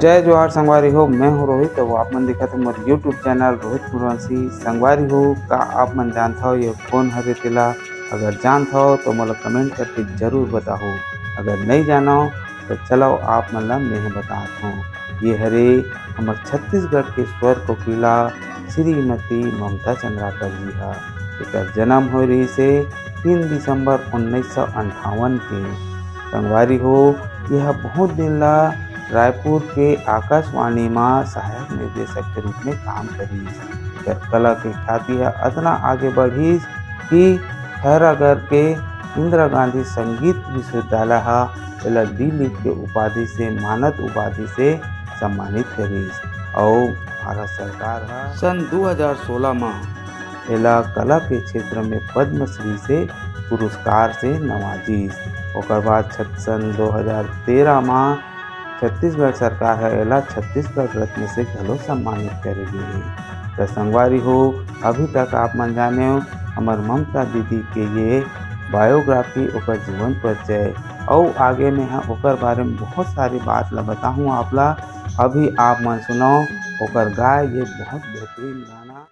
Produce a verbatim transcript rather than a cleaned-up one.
जय जोहार संगवारी हो, मैं हूं रोहित। अब आप मन देखत हो मोर YouTube चैनल रोहित कुरवंशी। संगवारी हो, का आप मन जानत हो ये कोन हरे तेला? अगर जानत हो तो मोला कमेंट करके जरूर बताओ। अगर नहीं जानो तो चलो आप मन ला मैं बतात हूं। ये हरे हमर छत्तीसगढ़ के स्वर कोकिला श्रीमती ममता चंद्राकर जी हा। एकर जन्म होए रहिस हे तीन दिसंबर उन्नीस सौ अंठावन के। संगवारी हो, यह बहुत दिन ला रायपुर के आकाशवाणी म सहायक निर्देशक के रूप में काम करिस। एकर कला के ख्याति ह अतना आगे बढ़िस कि खैरागढ़ के इंदिरा गांधी संगीत विश्वविद्यालय ह एला डी लिट के उपाधि से, मानद उपाधि से सम्मानित करिस। अउ भारत सरकार ह सन दू हजार सोला म एला कला के क्षेत्र में पद्मश्री से पुरस्कार से नवाजिस। ओकर बाद छत-, सन दो हजार तेरह म छत्तीसगढ़ सरकार ह एला छत्तीसगढ़ रत्न से घलो सम्मानित करे गे हे। त संगवारी हो, अभी तक आप मन जाने हो हमर ममता दीदी के ये बायोग्राफी, ओकर जीवन परिचय, अउ आगे में ह ओकर बारे में बहुत सारी बात ला बताहूँ आप ला। अभी आप मन सुनो ओकर गाय ये बहुत बेहतरीन गाना।